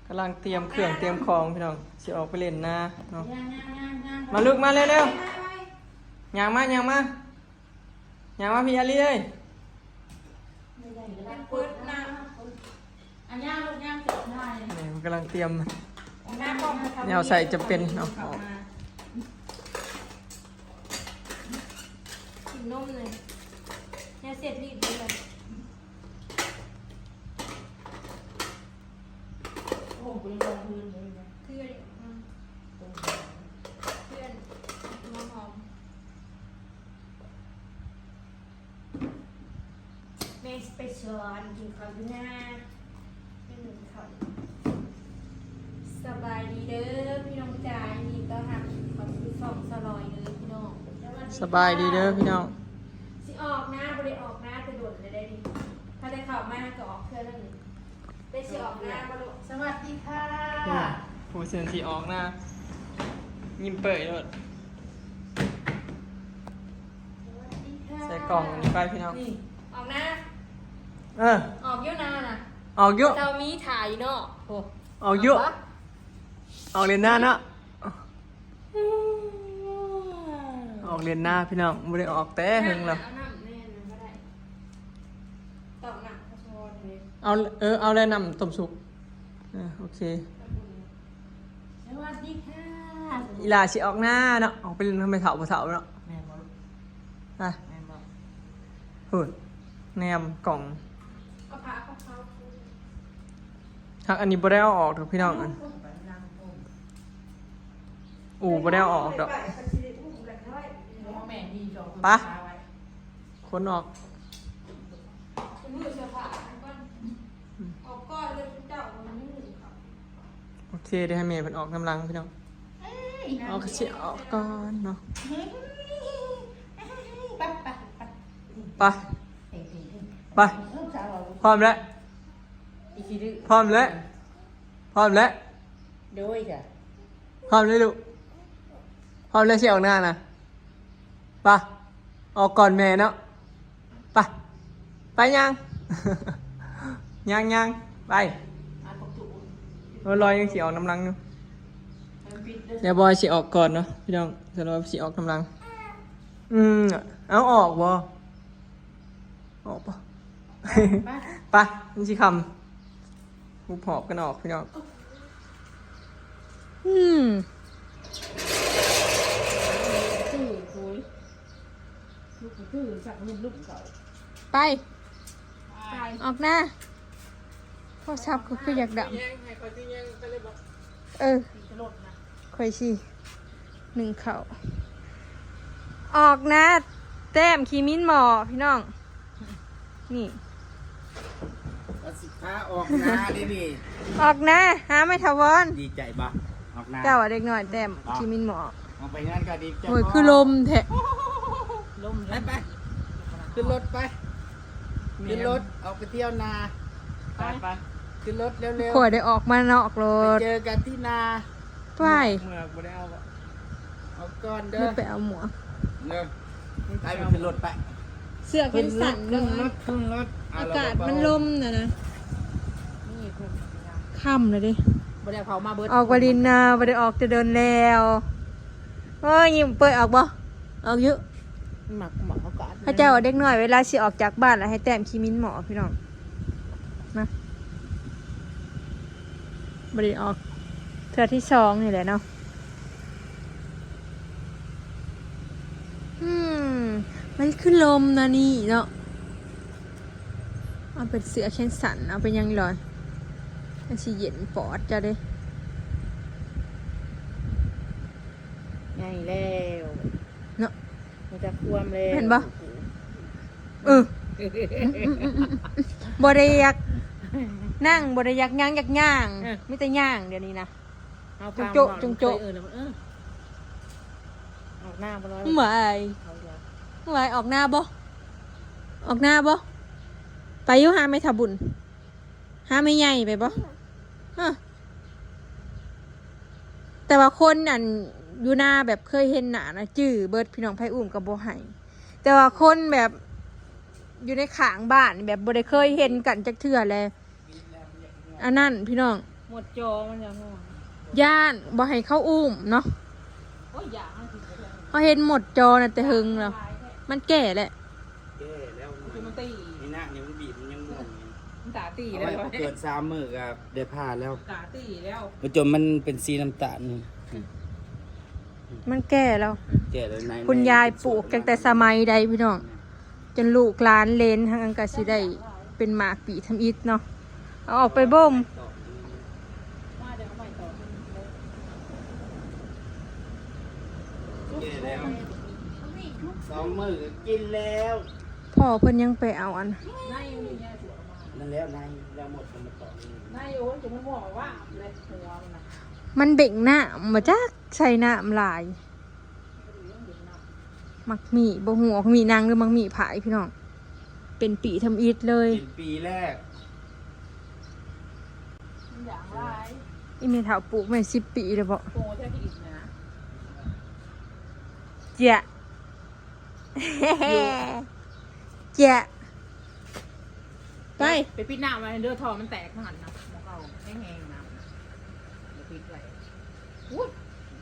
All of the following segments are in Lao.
ກຳລັງຕຽມເຄື່ອງຕຽມຂອງພີ່ນ້ອງ ຊິອອກໄປຫຼິ້ນນາເນາະ. ມາລູກມາເລັວໆ ຍ່າງມາ ຍ່າງມາ ຍ່າງມາພີ່ອາລີເອີຍ. ເປີດນ້ຳ ອັນຍ່າງລູກຍ່າງຈອກໄດ້ ນີ້ມັນກຳລັງຕຽມແນວໃສ່ຈຳເປັນເນາະ. ກິນນົມເລີຍ ແນວເສັດລີບເລີຍ. ໂອ້ ບໍ່ໄດ້ລອງເຮືອນເລີຍນະ ເພື່ອນ ເພື່ອນຫົວຫອມ ແມ່ໄປສອນກິນເຂົ້າຢູ່ນາ ກິນເຂົ້າ. ສະບາຍດີເດີພີ່ນ້ອງຈ໋າ ຍິນດີຕ້ອນຮັບເຂົ້າສູ່ຊ່ອງສາວລອຍເດີພີ່ນ້ອງ. ສະບາຍດີເດີພີ່ນ້ອງ. ຊິອອກນາ ບໍ່ໄດ້ອອກນາແຕ່ດົນແລ້ວເດ້ນີ້ ຖ້າໄດ້ເຂົ້າມາກໍອອກເທື່ອໜຶ່ງ. ໄດ້ຊິອອກນາບໍ່ລູກ? ສະຫວັດດີຄ່ະ. ຜູ້ ຜູ້ເຊີນຊິອອກນາ ຍິ້ມເປີຍໂລດ. ສະຫວັດດີຄ່ະ. ໃສ່ກ່ອງອັນນີ້ໄປພີ່ນ້ອງ. ນີ້ ອອກນາ. ເອີ ອອກຢູ່ນານະ. ອອກຢູ່. ເຈົ້າມີຖ່າຍເນາະ. ໂອ້ ອອກຢູ່. ອອກເນາະ ອອກຫຼິ້ນນາເນາະ. ອອກຫຼິ້ນນາພີ່ນ້ອງ ບໍ່ໄດ້ອອກແຕ່ເຫິງແລ້ວ. ເອົານ້ຳແນ່ນະ ບໍ່ໄດ້ ຕອກນ້ຳກະຊອນເດ້. ເອົາ ເອີ ເອົາແລ້ວນ້ຳຕົ້ມສຸກ. ເອີ ໂອເຄ. ສະຫວັດດີຄ່ະ. ອີ່ຫຼ້າຊິອອກນາເນາະ ອອກໄປຫຼິ້ນນຳແມ່ເຖົ້າ ພໍ່ເຖົ້າເນາະ. ແມ່ນບໍ່ລູກ? ໄປ ແມ່ນບໍ່? ພຸ້ນ ແນມກ່ອງ ເອົາຜ້າຂອງເຂົາ. ຫາກອັນນີ້ບໍ່ໄດ້ເອົາອອກດອກພີ່ນ້ອງ ອັນ ອູ່ບໍ່ໄດ້ເອົາອອກດອກ. ໄປ ຂົນອອກ. ໂອເຄ ດຽວໃຫ້ແມ່ເພິ່ນອອກນຳຫຼັງພີ່ນ້ອງ. ເອີຍ ເອົາ ກະຊິອອກກ່ອນເນາະ. ໄປ ໄປ ໄປ ໄປ. ໄປ ພ້ອມແລ້ວ ພ້ອມແລ້ວ ພ້ອມແລ້ວ. ໂດຍຈ້ະ ພ້ອມແລ້ວລູກ ພ້ອມແລ້ວຊິອອກໜ້ານະ. ໄປ ອອກກ່ອນແມ່ເນາະ. ໄປ ໄປຍ່າງ ຍ່າງໆ ໄປ. ໂອ້ຍ ລອຍຍັງຊິອອກນຳຫຼັງຢູ່. ດຽວບອຍຊິອອກກ່ອນເນາະພີ່ນ້ອງ ສາວລອຍຊິອອກນຳຫຼັງ. ອືມ ເອົາອອກບໍ່? ອອກປະ? ໄປ ໄປ ມັນຊິຄ່ຳ ຫຸບຫອບກັນອອກພີ່ນ້ອງ. ອືມ ໄປ ໄປ ອອກນາ. ໂທລະສັບກໍຄືຢາກດັບ. ເອີ ຂ້ອຍຊິໜຶ້ງເຂົ້າ ອອກນາແຕ້ມຂີ້ໝິ່ນໝໍ້ພີ່ນ້ອງ. ນີ້ ວ່າຊິພາອອກນາເດ້ນີ້ ອອກນາຫາໄມ້ຖາວອນ. ດີໃຈບໍ່? ອອກນາ ເຈົ້າວ່າເດັກນ້ອຍແຕ້ມຂີ້ໝິ່ນໝໍ້. ອອກໄປເຮືອນກໍດີໃຈ. ໂອ້ຍ ບໍ່? ຄືລົມແທ້ ລົມ. ໄປ ໄປ ຂຶ້ນລົດໄປ ຂຶ້ນລົດ ອອກໄປທ່ຽວນາ. ໄປ ໄປ ຂຶ້ນລົດເລັວໆ. ຂ້ອຍໄດ້ອອກມານອກໂລດ ໄປເຈີກັນທີ່ນາ. ໄປ ເໝືອກບໍ່ໄດ້ເອົາບໍ່? ເອົາກ່ອນເດີ ໄປເອົາໝວກເດີ. ໄປ ໄປຂຶ້ນລົດໄປ. ເສື້ອແຂນສັ້ນເດີ ຂຶ້ນລົດ ຂຶ້ນລົດ. ອາກາດມັນລົມນະນະ. ຄ່ຳແລ້ວເດ້ ບໍ່ໄດ້ເຂົ້າມາເບິດ ອອກໄປຫຼິ້ນນາ ບໍ່ໄດ້ອອກແຕ່ດົນແລ້ວ. ໂອ້ຍ ຍິ້ມເປີຍ ອອກບໍ່? ອອກຢູ່. ມັກໝໍ້ເຂົາກໍ ເຂົາເຈົ້າເດັກນ້ອຍເວລາຊິອອກຈາກບ້ານລະໃຫ້ແຕ້ມຂີ້ໝິ່ນໝໍ້ພີ່ນ້ອງນະ. ບໍ່ໄດ້ອອກເທື່ອທີສອງນີ້ແຫຼະເນາະ. ອືມ ມັນຄືລົມນະນີ້ເນາະ. ເອົາເປັນເສື້ອແຂນສັ້ນ ເອົາເປັນຫຍັງລອຍ ມັນຊິເຢັນປອດເຈົ້າເດ້. ໃຫຍ່ແລ້ວເນາະ ຮູ້ຈັກຄວາມແລ້ວ ເຫັນບໍ່? ເອີ ບໍ່ໄດ້ຢາກນັ່ງ ບໍ່ໄດ້ຢາກຫຍັງ ຢາກຍ່າງ ເອີ ມີແຕ່ຍ່າງດຽວນີ້ນະ. ເອົາ ຈຸງໂຈະ ຈຸງໂຈະ ເອີ ອອກນາບໍ່ລອຍ ເມື່ອຍ ເມື່ອຍ. ອອກນາບໍ່? ອອກນາບໍ່? ໄປຢູ່ຫາແມ່ທ້າວບຸນ ຫາແມ່ໃຫຍ່ໄປບໍ່? ຮະ ແຕ່ວ່າຄົນອັນຢູ່ນາແບບເຄີຍເຫັນໜ້ານະຈື່ເບິດພີ່ນ້ອງ ໃຜອຸ້ມກໍບໍ່ໃຫ້. ແຕ່ວ່າຄົນແບບຢູ່ໃນຂ້າງບ້ານ ແບບບໍ່ໄດ້ເຄີຍເຫັນກັນຈັກເທື່ອແລະ ອັນນັ້ນພີ່ນ້ອງ ໝົດຈໍມັນຍັງ ຢ້ານບໍ່ໃຫ້ເຂົາອຸ້ມເນາະ. ໂອ້ຍ ຢາກໃຫ້ຖືກ ເຮົາເຫັນໝົດຈໍນະແຕ່ເຫິງແລ້ວ. ມັນແກ່ແຫຼະ ແກ່ແລ້ວ ມັນຕີ ນີ້ນະ ນີ້ມັນບີບ ມັນຍັງມ່ວງຢູ່. ມັນຕາຕີແລ້ວ ເອົາໄວ້ບໍ່ເກີນສາມມື້ກໍໄດ້ຜ່າແລ້ວ ຕາຕີແລ້ວ ບໍ່ຈົນມັນເປັນສີນ້ຳຕານນີ້. มันแก่แล้ว แก่แล้ว นาย คุณยายปลูกตั้งแต่สมัยใดพี่น้อง จนลูกหลานเหลนหั้นก็สิได้เป็นหมากปีทำอิฐเนาะ เอาออกไปบ่ม แก่แล้ว สองมื้อก็กินแล้ว พ่อเพิ่นยังไปเอาอัน นั่นแล้ว นาย แล้วหมด มันมาต่อ นาย โอ้ย จะมันม่วงว่าเลย หัวมันน่ะ มันเบ่งน้ำ บ่จักใส่น้ำหลาย หมากหมี่ บ่ฮู้ว่าหมากหมี่นางหรือหมากหมี่ผายพี่น้อง เป็นปีทำอิฐเลย เป็นปีแรก มันอย่างหลาย อีแม่เฒ่าปลูกแม่นสิบปีแล้วบ่ โอ้ แท้ที่อิฐนะ เจ๊ยะ เจ๊ยะ ไป ไปปิดน้ำไว้เด้อ ท่อมันแตก หันนะ หม้องเก่าแห้งๆ น้ำนะ เดี๋ยวปิดไว้ อุ๊ย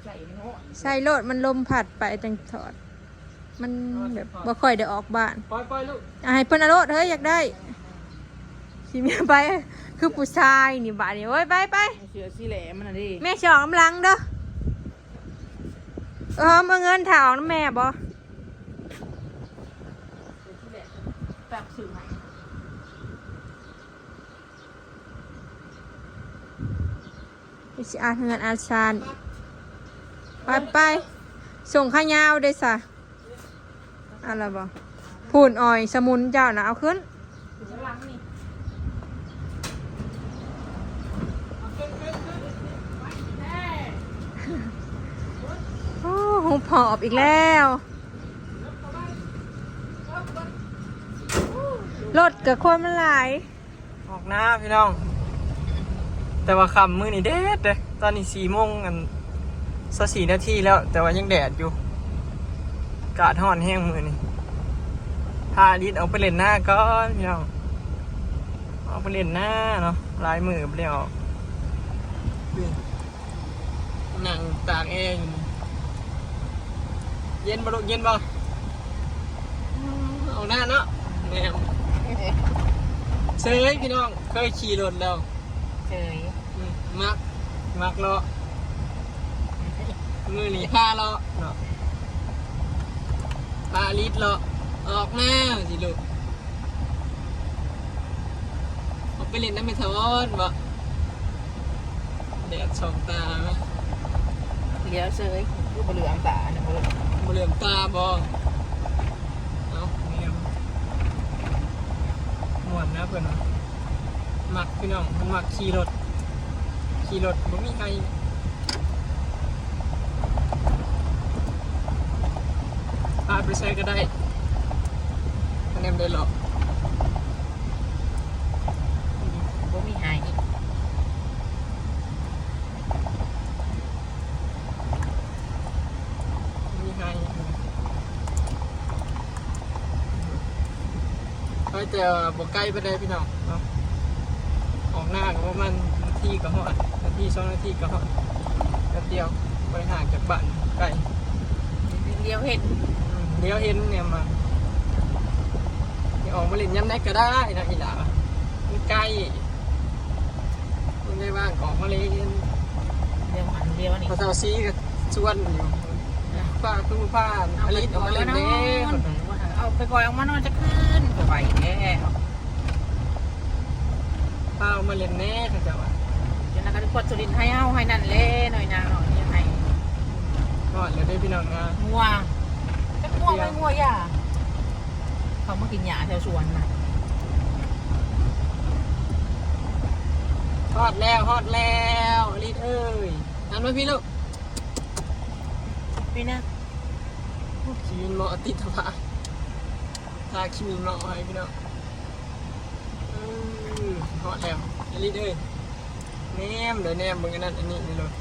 ใส่มันฮ้อน ใส่โลด มันลมพัดไปจั่งถอด มันแบบบ่ค่อยได้ออกบ้าน ปล่อยๆ ลูก อ่ะ ให้เพิ่นเอาโลด เฮ้ย อยากได้ สิเมียไป คือผู้ชายนี่บาดนี้ โอ้ย ไปๆ เสื้อสีแหลมมันน่ะดิ แม่สิออกกำลังเด้อ เออ มาเงินถ่าออกนำแม่บ่ แป๊บซื้อให้ ไปสิอาเฮือนอาซาน ไปไป ส่งขายาวเด้ซะ เอาละบ่ พู้นอ้อยสมุนเจ้านะ เอาขึ้น โอ้ หุบหอบอีกแล้ว รถกับคนมันหลาย ออกนาพี่น้อง แต่ว่าค่ำมื้อนี้แดดเด้ ตอนนี้สี่โมง อัน ซาวสี่นาทีแล้ว แต่ว่ายังแดดอยู่ อากาศร้อนแฮงมื้อนี้ พาลิศออกไปเล่นนาก่อนพี่น้อง ออกไปเล่นนาเนาะ หลายมื้อบ่ได้ออก นั่งตากแอร์อยู่นี่ เย็นบ่ลูก เย็นบ่? อืม ออกนาเนาะ แหม เสยพี่น้อง เคยขี่รถแล้ว เสย อืม มัก มักเลาะ มื้อนี้พาเลาะเนาะ พาลิศเลาะ ออกนาสิลูก ออกไปเล่นนำแม่ทอนบ่ แดดส่องตา เหลียวเสย คือบ่เหลือมตาเนี่ย บ่เหลือม บ่เหลือมตาบ่ เอ้า แหม ม่วนนะเพิ่นว่า มักพี่น้อง เพิ่นมักขี่รถ ขี่รถบ่มีไห้ พาไปไสก็ได้ คะแนนได้หรอก บ่มีไห้ บ่มีไห้ ไปแต่บ่ไกลปานใดพี่น้องเนาะ ออกนาก็ประมาณนาทีก็ฮอด นาทีสองนาทีก็ฮอด แป๊บเดียว บ่ได้ห่างจากบ้านไกล เดียวเห็น อืม เดียวเห็นเนี่ยมา สิออกมาเล่นยามใดก็ได้นะอีหล่า มันใกล้ มันได้ว่างก็ออกมาเล่น เดียวอันเดียวนี่ พอเท่าซีก็ชวนอยู่ อ่ะ พาคือพาอลิศออกมาเล่นแน่ เอาไปก่อน ออกมานอนจะคืน ก็ไหวแท้ พาออกมาเล่นแน่ เขาเจ้าว่า จังนั้นก็ได้กวดสุรินทร์ให้เอา ให้นั่นแหละ หน่อยนางเนาะ ยังไง ฮอดแล้วเด้อพี่น้องนะ งัว จักงัวไปงัวหญ้า เขามากินหญ้าแถวสวนน่ะ ฮอดแล้ว ฮอดแล้ว อลิศเอ้ย หันมาพี่ลูก พี่นะ ขี่วินเลาะติดทะพา พาขี่วินเลาะให้พี่น้อง เออ ฮอดแล้ว อลิศเอ้ย แนมเด้อ แนมเบิ่งอันนั้นอันนี้ในรถ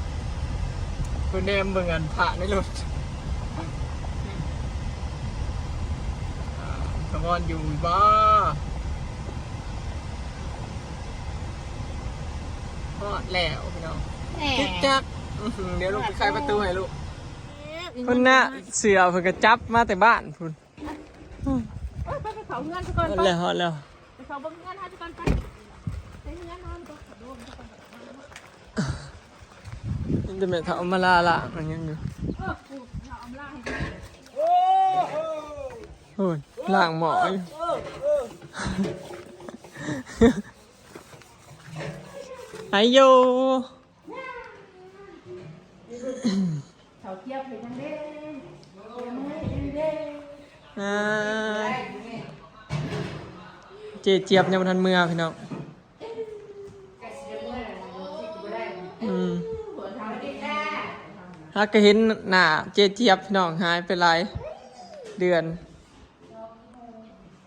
เพิ่นแนมเบิ่งอันพระในรถ อ่า สะพอนอยู่บ่ ฮ ຮອດແລ້ວພີ່ນ້ອງ ແມ່ ຈຶ່ກຈັກ ອືຫື ດຽວລູກໄປໄຂປະຕູໃຫ້ລູກ ເພິ່ນນະ ເສື້ອເພິ່ນກໍຈັບມາແຕ່ບ້ານພຸ້ນ. ໂອ້ຍ ໄປ ໄປເຂົ້າເຮືອນຊະກ່ອນ ຮອດແລ້ວ ຮອດແລ້ວ ໄປເຂົ້າເບິ່ງເຮືອນເຮົາຊະກ່ອນ ໄປ ໄປເຮືອນເຮົາ ໄປເຂົ້າໂດມຊະກ່ອນ ມີແຕ່ແມ່ເຖົ້າມາລາລ້າງອັນຫຍັງຢູ່ ເອີ ເຂົາເອົາມາລ້າງໃຫ້ ໂອ້ຍ ລ້າງໝໍ້ຢູ່ ໄອໂຍ ເຂົາຈຽບເຮັດຫຍັງເດ້? ເອີ ເຈຈຽບຍັງບໍ່ທັນເມືອພີ່ນ້ອງ ອືມ ຫາກະເຫັນໜ້າເຈຈຽບພີ່ນ້ອງ ຫາຍໄປຫຼາຍເດືອນ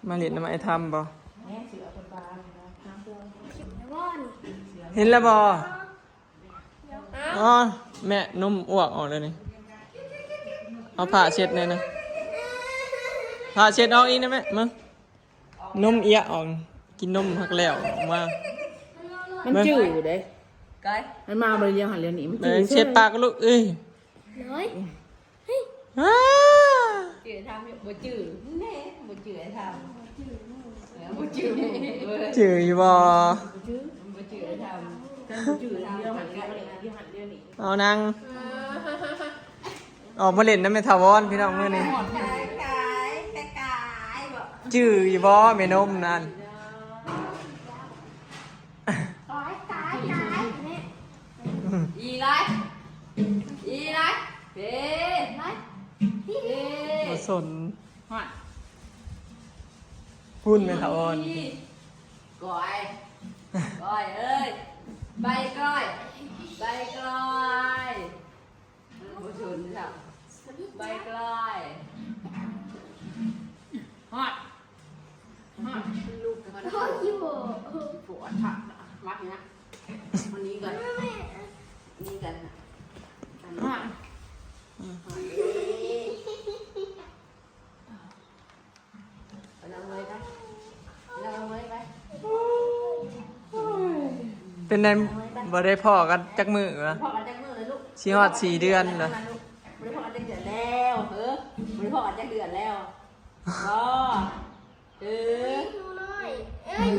ມາຫຼິ້ນນຳອ້າຍທຳບໍ່? ເຫັນແລ້ວບໍ່? ອໍ ແມ່ ນົມອວກອອກແລ້ວນີ້ ເອົາຜ້າເຊັດແດ່ນະ ຜ້າເຊັດອອກອີກນະແມ່ ມາ ນົມເອຍະອອກ ກິນນົມຮັກແລ້ວອອກມາ ມັນຈື່ເດ້ ກາຍ ມັນມາບໍ່ໄດ້ລຽວຫັ້ນລຽວນີ້ ມັນຈື່ ເອີ ເຊັດປາກລູກເອີຍ ໂດຍ ອ້າ ຈື່ທຳຢູ່ ບໍ່ຈື່ແນ່ ບໍ່ຈື່ໄອ້ທຳ ບໍ່ຈື່ ເອີ ບໍ່ຈື່ ຈື່ຢູ່ບໍ່? ບໍ່ຈື່ ບໍ່ຈື່ໄອ້ທຳ ບໍ່ຈື່ທຳ ເອົານັ່ງ ອອກມາຫຼິ້ນນຳແມ່ຖາວອນພີ່ນ້ອງມື້ນີ້ ກາຍ ກາຍ ກາຍ ກາຍບໍ່? ຈື່ຢູ່ບໍ່ແມ່ນົມນັ້ນ? ກາຍ ກາຍ ກາຍ ອີໄລ ອີໄລ ເພ ເພ ບໍ່ສົນ ຮອດ ພຸ້ນແມ່ຖາວອນ ອີ ກອຍ ກອຍເອີຍ ໃບກອຍ ໃບກອຍ. ບໍ່ຊົນເຈົ້າ ໃບກລາຍ ຮອດ ຮອດ ລູກກັນ ໂອ້ຍ ໂອ້ຍ ປວດ ມານີ້ນະ ມານີ້ກ່ອນ ນີ້ກັນ ຮອດ ຮອດ. ເປັນໄດ ບໍ່ໄດ້ພໍ້ກັນຈັກມື້ວະ? ພໍ້ກັນຈັກມື້ແລ້ວລູກ? ຊິຮອດສີ່ເດືອນແລ້ວ ບໍ່ໄດ້ພໍ້ກັນຈັກເດືອນແລ້ວ ເອີ ບໍ່ໄດ້ພໍ້ກັນຈັກເດືອນແລ້ວ ບໍ່ ເອີ ບໍ່ໄດ້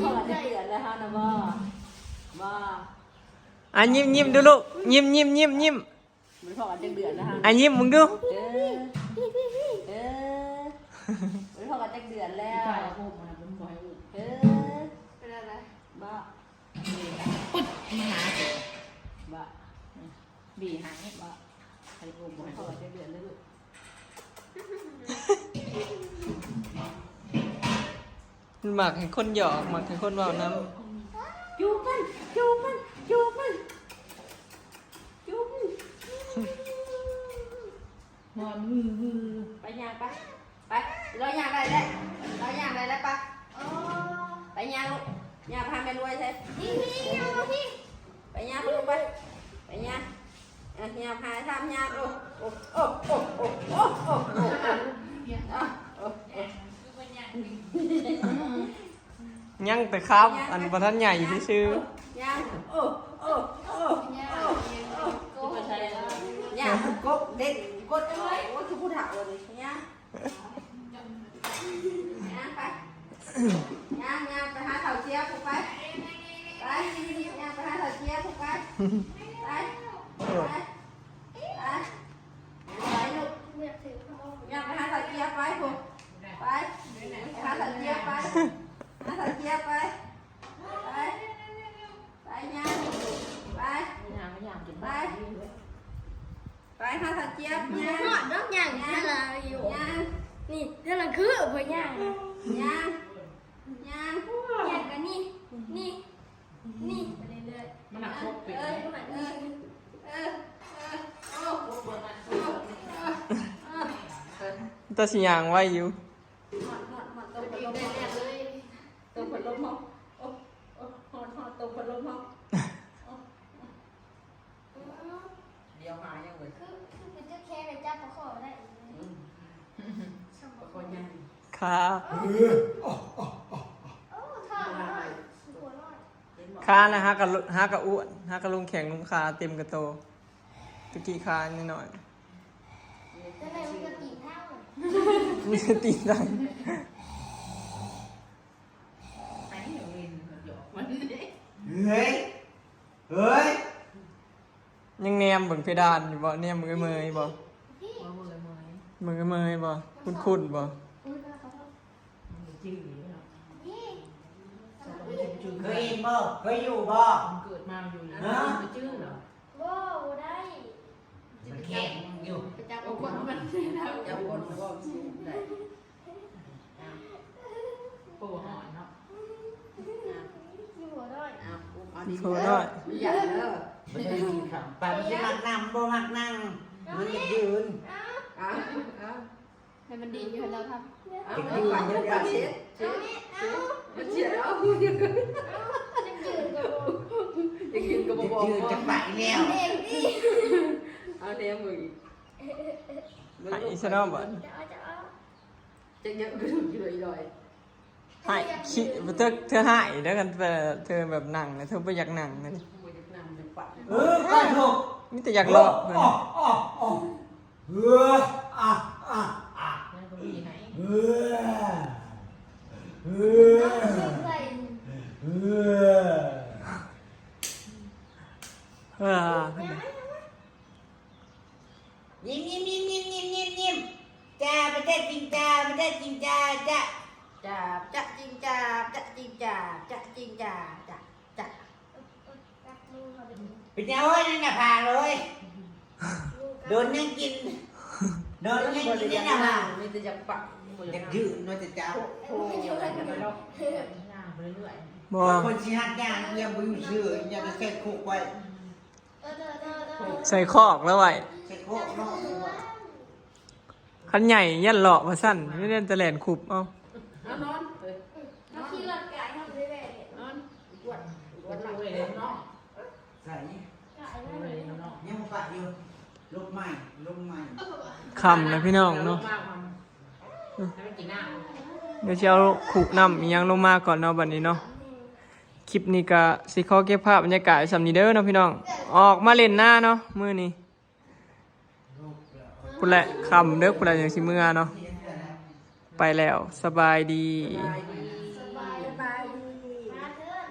ພໍ້ກັນຈັກເດືອນແລ້ວເຮົານະ ບໍ່ ບໍ່ ອ່ະ ຍິ້ມໆ ດູລູກ ຍິ້ມໆ ຍິ້ມໆ. ບໍ່ໄດ້ພໍ້ກັນຈັກເດືອນແລ້ວຮະ ອ່ະ ຍິ້ມເບິ່ງດູ ເອີ ເອີ ບໍ່ໄດ້ພໍ້ກັນຈັກເດືອນແລ້ວ ເອີ ເປັນອະໄລ ບໍ່ ປຸດມາຫາ ບໍ່ ບີໃຫ້ ບໍ່ ບໍ່ໄດ້ພໍ້ກັນຈັກເດືອນເລີຍລູກ. ມັນມັກໃຫ້ຄົນຫຍອກ ມັກໃຫ້ຄົນເວົ້ານຳ ຈູບມັນ ຈູບມັນ ຈູບມັນ ຈູບມັນ ນອນ ໄປຍ່າງໄປ ໄປ ລາວຍ່າງໄດ້ແລ້ວ ລາວຍ່າງໄດ້ແລ້ວ ໄປ ໄປຍ່າງລູກ ຍ່າງໄປຫາແມ່ລວຍໃສ່ ໄປຍ່າງລູກໄປ ໄປຍ່າງ ອ່ະ ຍ່າງພາທຳຍ່າງ ໂອ້ ໂອ້ ໂອ້ ໂອ້ ໂອ້ ໂອ້ ໂອ້ ໂອ້ ຍັງແຕ່ຂາ ອັນບໍ່ທັນໃຫຍ່ຊື່ໆ ຍ່າງ ໂອ້ ໂອ້ ໂອ້ ໂອ້ ຍ່າງກົບເດັດ ກົດ ໂອ້ຍ ຄືຜູ້ເຖົ້ານີ້ ຍ່າງ ຍ່າງໄປ ຍ່າງ ຍ່າງໄປຫາເຖົ້າເຊຍພຸ້ນໄປ ໄປ ຍ່າງໄປຫາເຖົ້າເຊຍພຸ້ນໄປ ໄປ ໄປ ໄປ ໄປລູກ ຍ່າງໄປຫາເຖົ້າເຊຍໄປພຸ້ນ ໄປ ຫາເຖົ້າເຊຍໄປ ຫາເຖົ້າເຊຍໄປ ໄປ ໄປຍ່າງ ໄປ ໄປ ໄປຫາເຖົ້າເຊຍຍ່າງ ຮອດດອກຍ່າງ ຍ່າງ ເທື່ອລະຢູ່ ຍ່າງ ນີ້ ເທື່ອລະຄືເພິ່ນຍ່າງ ຍ່າງ ຍ່າງ ຍ່າງກະນີ້ ນີ້ ນີ້ ໄປເລື້ອຍໆ ມັນໜັກຄົບເປັນ ເອີ ເອີ ເອີ ໂອ້ ແຕ່ຊິຍ່າງໄວຢູ່ ຮອດ ຮອດ ຮອດ ຕົງພັດລົມ ຕົງພັດລົມເຮົາ ໂອ້ ໂອ້ ຮອດ ຮອດ ຕົງພັດລົມເຮົາ ໂອ້ ດຽວຫາຫຍັງເວີຍ ຄື ຄືເປັນເຈົ້າແຂນໄປຈັບປາຄໍ່ໄດ້ ອືມ ປາຄໍ່ໃຫຍ່ ຂາ ໂອ້ ທ້ອງນ້ອຍ ຫົວນ້ອຍ ເຫັນບໍ່? ການນະ ຫາກະ ຫາກະອ້ວນ ຫາກະລົງແຂ້ງລົງຂາເຕັມກະໂຕ. ຕະກີ້ຂານ້ອຍໆ ຈະໄດ້ມັນກະຕີເທົ່າ ມີສະຕິໄດ້ ໄປເຫັນມັນຫຍອກມັນ ເຮີ້ຍ ເຮີ້ຍ ຍັງແນມເບິ່ງເພດານຢູ່ບໍ່? ແນມເບິ່ງເອີ່ຍເມີຍບໍ່? ບໍ່ເບິ່ງເອີ່ຍເມີຍ ເບິ່ງເອີ່ຍເມີຍບໍ່? ຄຸ້ນໆບໍ່? ມັນບໍ່ຈື່ຢູ່ເນາະ ເຄີຍເຫັນບໍ່? ເຄີຍຢູ່ບໍ່? ມັນເກີດມາຢູ່ນີ້ ຮະ? ມັນບໍ່ຈື່ເນາະ ບໍ່ ບໍ່ໄດ້ ມັນແຂງຢູ່ ໄປຈັບເອົາຄົນມັນ ຈັບຄົນມັນບໍ່ໄດ້ ໂອ້ ຮ້ອນເນາະ ຢູ່ບໍ່ໄດ້ ເອົາ ອຸບເອົາດີໆ ໂອ້ ຮ້ອນ ຢ່າເດີ ບໍ່ໄດ້ກິນເຂົ້າ ປານຊິມັກນຳ ບໍ່ມັກນັ່ງ ມັນຢາກຢືນ ເອົາ ເອົາ ໃຫ້ມັນດີນຢູ່ຫັ້ນແລ້ວທຳ ເອົາ ເຈັບຢູ່ ເຈັບຢູ່ ເຈັບ ເຈັບ ມັນເຈັບ ເອົາ ເອົາ ຍັງຢືນກໍບໍ່ ຍັງຢືນກໍບໍ່ບອກ ຢາກຢືນຈະໄປແລ້ວ ເອົາແນມເບິ່ງອີກ ໄປຊະເນາະບາດ ຈະເອົາ ຈະເອົາ ຈັກຍັງກະດູກຢູ່ອີ່ດອຍ ໃຫ້ ເທີ ເທີຮ້າຍເດີ ຄັນເທີແບບນັ່ງນະ ເທີບໍ່ຢາກນັ່ງນະ ບໍ່ຢາກນັ່ງ ຢາກປັດ ເອີ ກະໂທ ມີແຕ່ຢາກເລາະເພິ່ນ ອໍ ອໍ ອໍ ເອີ ອາ ອາ ອາ ຍັງບໍ່ມີໃຫ້ ເອີ ເອີ ເອີ ເອີ ຍິ້ມ ຍິ້ມ ຍິ້ມ ຍິ້ມ ຍິ້ມ ຍິ້ມ ຍິ້ມ ຈ້າ ປະເທດຈີນ ຈ້າ ປະເທດຈີນ ຈ້າ ຈ້າ ຈ້າ ປະເທດຈີນ ຈ້າ ປະເທດຈີນ ຈ້າ ປະເທດຈີນ ຈ້າ ຈ້າ ຈ້າ ເປັນຫຍັງເອີຍ ນັ້ນນະພາເອີຍ ໂດນຍັງກິນ ໂດນຍັງກິນ ນັ້ນນະພາ ມີແຕ່ຢາກປັກ ຢາກຢືນວ່າແຕ່ເຈົ້າ ໂອ້ ຍ່າງໄປເລື້ອຍໆ ບໍ່ ຄົນຊິຮັດຍ່າງຍັງບໍ່ຢູ່ຊື່ ຍັງໄປໃສ່ຄຸກໄວ້. ໃສ່ຄອກແລ້ວໄວ້ ໃສ່ຄອກເນາະ ຄັນໃຫຍ່ຢ້ານເລາະວ່າຊັ້ນ ຢ້ານແຕ່ແລ່ນຄຸບເອົາ ເອົານອນ ເຮົາຂີ່ລົດກາຍເຮົາໄປແວ່ເດ້ ນອນ ກວດ ກວດເນາະ ໃສ່ ກາຍແວ່ເດ້ ຍັງບໍ່ປະຢູ່ ລົມໃໝ່ ລົມໃໝ່ ຄ່ຳແລ້ວພີ່ນ້ອງເນາະ ໃຫ້ມັນກິນນ້ຳ ດຽວຊິເອົາຄຸກນ້ຳອີ່ຫຍັງລົງມາກ່ອນເນາະ ບັດນີ້ເນາະ. ຄລິບນີ້ກະຊິຂໍເກັບພາບບັນຍາກາດໄວ້ສ່ຳນີ້ເດີເນາະພີ່ນ້ອງ ອອກມາຫຼິ້ນນາເນາະມື້ນີ້ ພຸ້ນແຫຼະ ຄ່ຳເດີ ພຸ້ນແຫຼະ ຈັ່ງຊິເມືອເນາະ ໄປແລ້ວ ສະບາຍດີ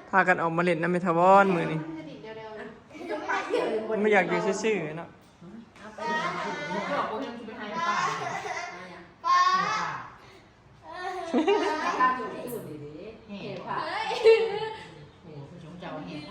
ພາກັນອອກມາຫຼິ້ນນຳແມ່ຖາວອນມື້ນີ້ ບໍ່ຢາກຢູ່ຊື່ໆເນາະ. ເອີ